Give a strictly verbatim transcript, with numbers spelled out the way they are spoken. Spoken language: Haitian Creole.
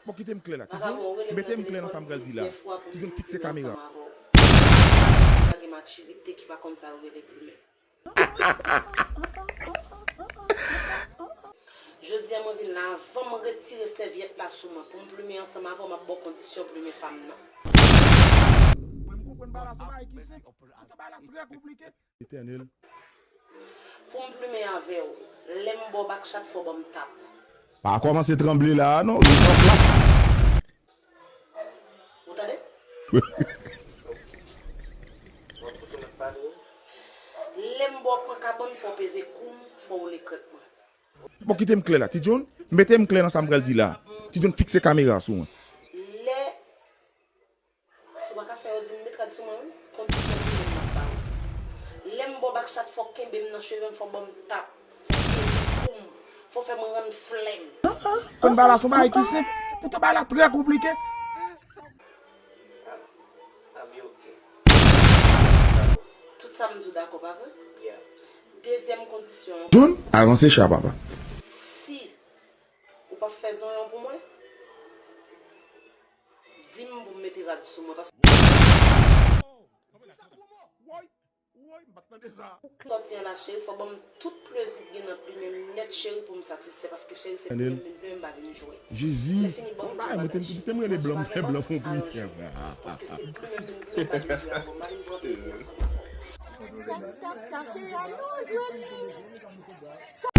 Bon, kite m klè la, ti John. Mete m klè nan sa m pral di la. Ti John, fikse kamera. Pa gen matirite ki pa konn sa yo rele plimen. Jodi a mwen vin la, avan m retire sèvyèt la sou mwen pou m plimen ansanm avè w, m ap ba w kondisyon plimen pa m nan. Mwen m konprann bagay la se bagay ki senp. Poutan bagay la trè konplike. Etènèl. Pou m plimen avè w, lè m ba w bak chat fò w ban m tap. Pa kòmanse tranble la a non, ret an plas. Ou tande? Lè m ba w pran kabann, fò w peze kou m, fò w woule krèk mwen. Bon, kite m klè la, ti John. Mete m klè nan sa m pral di la. Ti John, fikse kamera sou mwen. Lè Si w pa ka fè yo di m met rad sou mwen wi, kondisyon plimen m ap ba w. Lè m ba w bak chat fò w kenbe m nan cheve m, fò w ban m tap, fò w peze kou m, fò w fè mwen rann flèm. Konn bagay la se yon bagay ki senp, poutan bagay la trè konplike. Tout sa m di w dakò, pa vre? Dezyèm kondisyon an. John, avanse cha papa. Si ou p ap fè zonyon pou mwen, di m pou m mete rad sou mwen, paske sòti an la, cheri, fò ban m tout plezi k gen nan plimen nèt, cheri, pou m satisfè, paske, cheri, se plimen m vin plimen, m pa vin jwe. Jezi, fò bagay mwen te, te m rele blan, m fè blan fon pri. Paske se plimen m vin plimen, m pa vin jwe avè w, m pa vin pran plezi ansanm avè w.